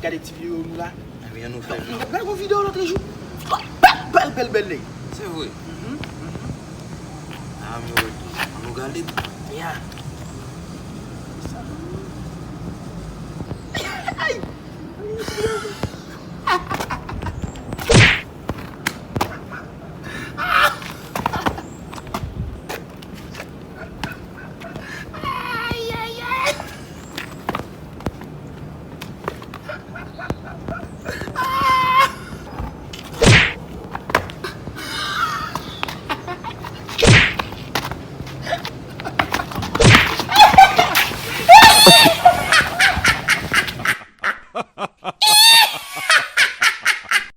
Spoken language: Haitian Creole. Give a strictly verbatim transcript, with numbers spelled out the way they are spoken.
Gade ti videyo nou la. Ebyen nou fè l. Nou gade yon videyo lòt jou. Bèl, bèl, bèl, bèl nèg. Se vre. Mhm, mhm. Ah, men ok. An nou gade. Ya. Ay,